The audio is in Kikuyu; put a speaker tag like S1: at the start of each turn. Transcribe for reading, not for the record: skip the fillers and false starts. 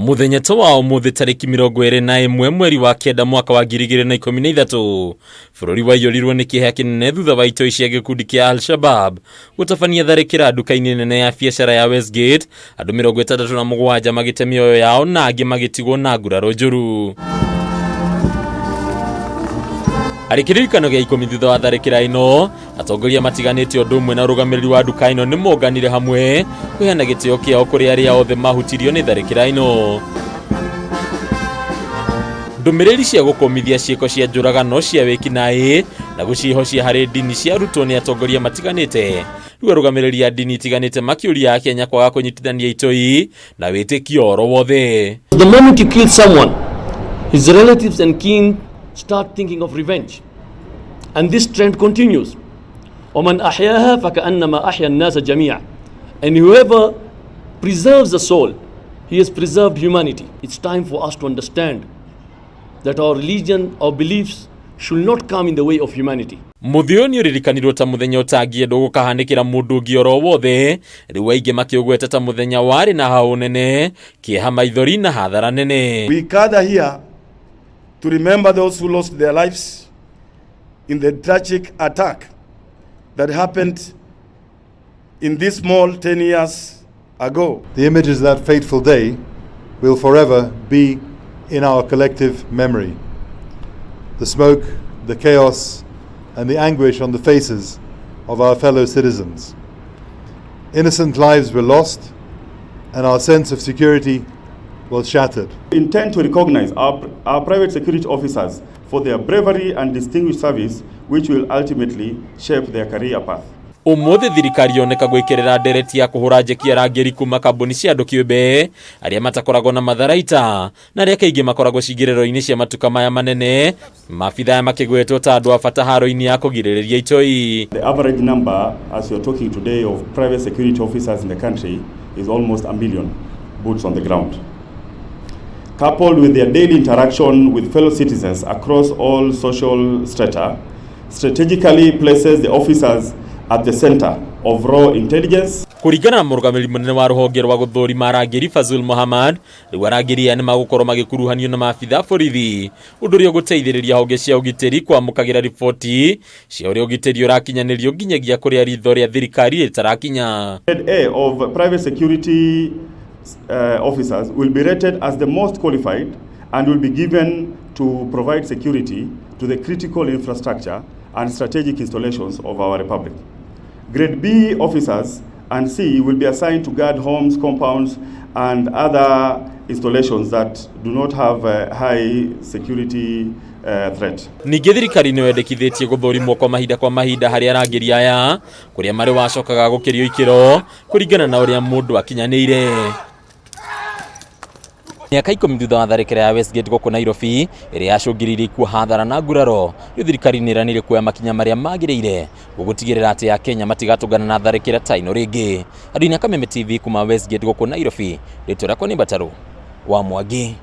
S1: Mũthenya ta wa ũmũthĩ tarĩki 21 mweri wa 9 mwaka wa 2013, bũrũri waiyũrirwo nĩ kĩeha kĩnene thutha wa itoi cia gĩkundi kĩa Al-Shabab gũtabania tharĩkĩra nduka-inĩ nene ya biacara ya Westgate, andũ 67 magĩte mĩoyo yao na angĩ magĩtigwo na nguraro njũru. Harĩ kĩririkano gĩa 10 thutha wa tharĩkĩra ĩno, atongoria matiganĩte ũndũ ũmwe na ũrũgamĩrĩri wa nduka ĩno nĩ monganire hamwe kũheana gĩtĩo kĩao kũrĩ arĩa othe mahutirio nĩ tharĩkĩra ĩno. Ndũmĩrĩri cia gũkũmithia ciĩko cia njũragano cia wĩkinaĩ na gũciĩhocia harĩ ndini ciarutwo nĩ atongoria matiganĩte, rĩu arũgamĩrĩri a ndini itiganĩte makĩũria Akenya kwaga kũnyitithania itoi na wĩtĩkio oro wothe.
S2: The moment you kill someone, his relatives and kin start thinking of revenge. And this trend continues. وَمَنْ أَحْيَاهَا فَكَأَنَّمَا أَحْيَا النَّاسَ جَمِيعًا. And whoever preserves a soul, he has preserved humanity. It's time for us to understand that our religion, our beliefs should not come in the way of humanity.
S1: Mũthĩ ũyũ nĩ ũririkanirwo ta mũthenya ũtangĩendwo gũkahanĩkĩra mũndũ ũngĩ oro wothe, rĩu aingĩ makĩũgweta ta mũthenya warĩ na haũ nene, kĩeha, maithori na hathara nene.
S3: We gather here to remember those who lost their lives in the tragic attack that happened in this mall 10 years ago.
S4: The images of that fateful day will forever be in our collective memory. The smoke, the chaos, and the anguish on the faces of our fellow citizens. Innocent lives were lost, and our sense of security was shattered.
S5: We intend to recognize our private security officers for their bravery and distinguished service, which will ultimately shape their career path.
S1: Ũmũthĩ thirikari yoneka gwĩkĩrĩra ndereti ya kũhũra njeki arangĩri kuma kambuni cia andũ kĩũmbe arĩa matakoragwo na matharaita na arĩa kaingĩ makoragwo cingĩrĩro-inĩ cia matuka maya manene, maabitha aya makĩgwetwo ta andũ a bata haro-inĩ ya kũgirĩrĩria itoi.
S5: The average number, as we are talking today, of private security officers in the country is almost 1 million boots on the ground. Coupled with their daily interaction with fellow citizens across all social strata, strategically places the officers at the center of raw intelligence.
S1: Kũringana na mũrũgamĩrĩri mũnene wa rũhonge rwa gũthũrima arangĩri Fazul Muhammad, rĩu arangĩri aya nĩ magũkorwo magĩkuruhanio na maabitha a borithi, ũndũ ũrĩa ũgũteithĩrĩria honge cia ũgitĩri kwamũkagĩra riboti cia ũrĩa ũgitĩri ũrakinyanĩrio nginyagia kũrĩa ritho rĩa thirikari rĩtarakinya.
S5: Grade A of private security officers will be rated as the most qualified and will be given to provide security to the critical infrastructure and strategic installations of our republic. Grade B officers and C will be assigned to guard homes, compounds, and other installations that do not have a high security threat.
S1: Ningĩ thirikari nĩ yendekithĩtie gũthũrimwo kwa mahinda harĩ arangĩri aya kũrĩa marĩ wacokaga gũkĩrio ikĩro kũringana na ũrĩa mũndũ akinyanĩire. Mĩaka 10 thutha wa tharĩkĩra ya Westgate gũkũ Nairobi ĩrĩa yacũngĩrĩirie ikuũ, hathara na nguraro, rĩu thirikari nĩ ĩranĩire kuoya makinya marĩa magĩrĩire gũgũtigĩrĩra atĩ Akenya matigatũngana na tharĩkĩra ta ĩno rĩngĩ. Andũ-inĩ a Kameme TV kuma Westgate gũkũ Nairobi, rĩtwa rĩakwa nĩ Mbatarũ wa Mwangi.